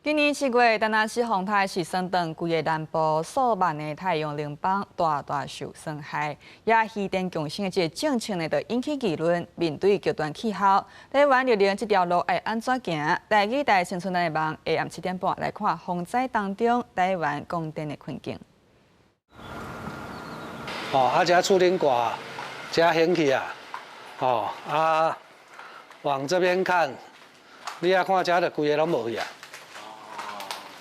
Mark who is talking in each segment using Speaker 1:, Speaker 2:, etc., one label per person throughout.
Speaker 1: 今年7月，田納西風颱是損斷規个南部數萬个太陽能板大大受損害，也漁電共生的這个政策呢，就引起議論。面對極端氣候，台灣綠能這條路愛按怎行？台語台新春的網下暗7點半來看風災當中台灣供電的困境。
Speaker 2: 哦，啊，這厝頂掛，這掀去啊，哦，啊，往這邊看，你啊看這就規个攏無去啊。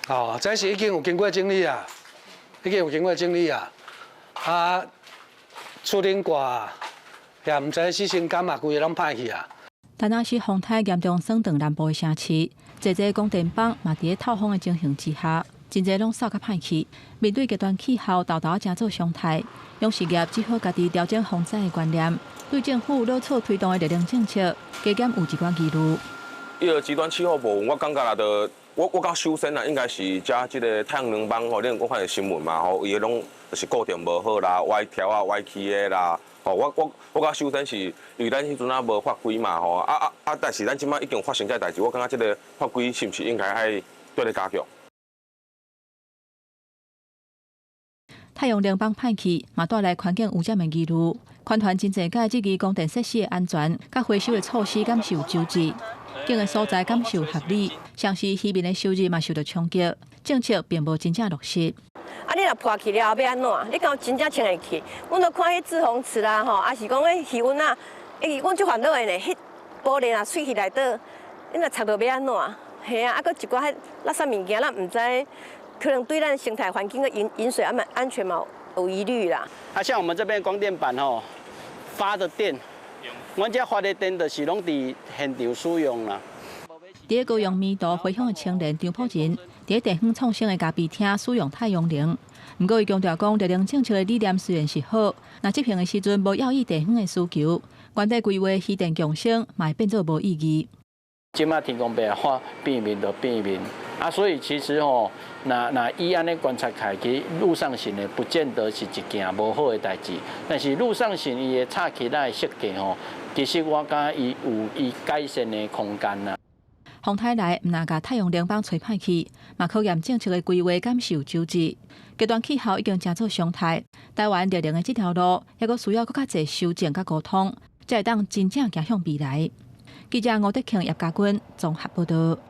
Speaker 2: 哦，這是已經有經過整理啊，已經有經過整理啊。啊，厝頂掛，也毋知死心感啊，規个攏歹去啊。
Speaker 3: 田納西風颱嚴重損斷南部的城市，濟濟光電板嘛佇咧透風的情形之下，真濟攏掃甲歹去。面對極端氣候，沓沓誠做常態，養殖業只好家己調整防災的觀念。對政府老早推動的綠能政策，加減有一寡疑慮。
Speaker 4: 伊个極端氣候部分，我感覺啦，就我講首先啦，應該是遮這个太陽能板吼，恁有看著新聞嘛吼，伊攏就是固定無好啦，歪條啊、歪去的啦，吼，我感覺首先是因為咱彼陣仔無法規嘛吼，啊啊啊！但是咱這擺已經發生這代誌，我感覺這个法規是毋是應該愛綴咧加強？
Speaker 3: 太陽能板歹去，嘛帶來環境污染的疑慮。環團真濟屆質疑供電設施的安全，佮回收的措施敢是有周至，建的所在敢是有合理，像是漁民的收入嘛受到衝擊，政策並無真正落實。
Speaker 5: 啊！你若破去了後欲按怎？你敢有真正清會去？阮都看彼滯洪池啦，吼，抑是講彼魚塭啊，欸，阮足煩惱的呢。彼玻璃若碎去內底，你若插著欲按怎？嘿啊，啊，閣一寡彼垃圾物件，咱毋知，可能對咱生態環境的飲水安全嘛有疑慮啦。
Speaker 6: 啊，像我們這邊光電板吼，發的電，阮這發的電就是攏佇現場使用啦。
Speaker 3: 佇高雄彌陀回鄉的青年張普仁，佇地方創生的咖啡廳使用太陽能。毋過，伊強調講，綠能政策的理念雖然是好，若執行的時陣無要意地方的需求，原底規劃漁電共生嘛會變做無意義。
Speaker 6: 這馬天公伯話變面就變面，啊，所以其實吼，若以按呢觀察起來，其實陸上型的不見得是一件無好的代誌，但是陸上型伊的插起來的設計吼，其實我感覺伊有伊改善的空間啦。
Speaker 3: 風颱來，毋但共太陽能板吹歹去，嘛考驗政策的規劃敢是有周至。極端氣候已經誠做常態，台灣綠能的這條路，猶閣需要閣較濟修正佮溝通，才會當真正行向未來。記者吳德慶、葉家軍綜合報道。